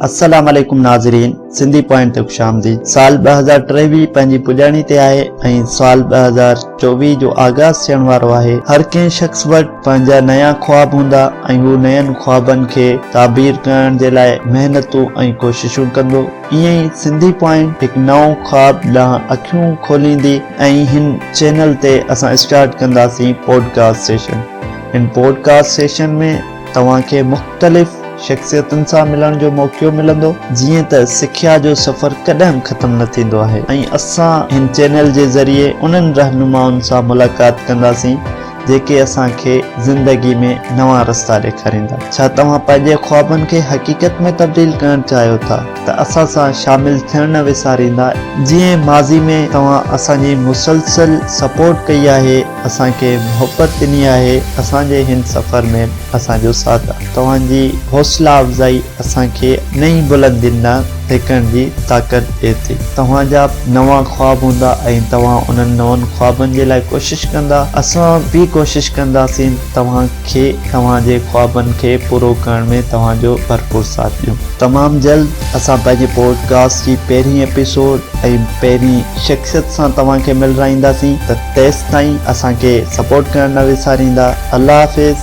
السلام عليڪم ناظرين سنڌي پوائنٽ تي خوش آمديد سال 2023 پنهنجي پڄاڻي تي آهي ۽ سال 2024 جو آغاز ٿيڻ وارو آهي هر ڪنهن شخص وٽ پنهنجا نيا خواب هوندا ۽ هو نين خوابن کي تعبير ڪرڻ جي لاء محنتون ۽ ڪوششون ڪندو ائين ئي سنڌي پوائنٽ هڪ نئون خواب ڏانهن اکيون کوليندي ۽ هن چينل تي اسان اسٽارٽ ڪنداسين پوڊڪاسٽ سيشن هن پوڊڪاسٽ سيشن ۾ توهان کي مختلف شخصيتن سان ملڻ جو موقعو ملندو. جيئن ته سکيا جو سفر ڪڏهن به ختم نه ٿيندو آهي ۽ اسان هن چينل جي ذريعي انهن رهنمائن سان ملاقات ڪنداسين جيڪي اسان کي زندگي ۾ نوان رستا ڏيکاريندا. ڇا توهان پنهنجي خوابن کي حقيقت ۾ تبديل ڪرڻ چاهيو ٿا ته اسان سان شامل ٿيڻ نه وساريندا. جيئن ماضي ۾ توهان اسان جي مسلسل سپورٽ ڪئي آهي. اسان کي محبت ڏني آهي اسان جي هن سفر ۾ اسان جو ساٿ توهان جي حوصلا افزائي اسان کي نئين بلندين ڏانهن ڌڪڻ جي طاقت ڏئي ٿي توهان جا نوان خواب هوندا ۽ توهان انهن نون خوابن جي لاء ڪوشش ڪندا اسان به ڪوشش ڪنداسين توهان کي توهان جي خوابن کي پورو ڪرڻ ۾ توهان جو ڀرپور ساٿ ڏيون. تمام جلد اسان پنهنجي پوڊ ڪاسٽ جي پهرين ايپيسوڊ ۽ پهرين شخصيت سان توهان کي ملرائينداسين ته تيستائين اسان کي سپورٽ ڪرڻ نه وساريندا الله حافظ.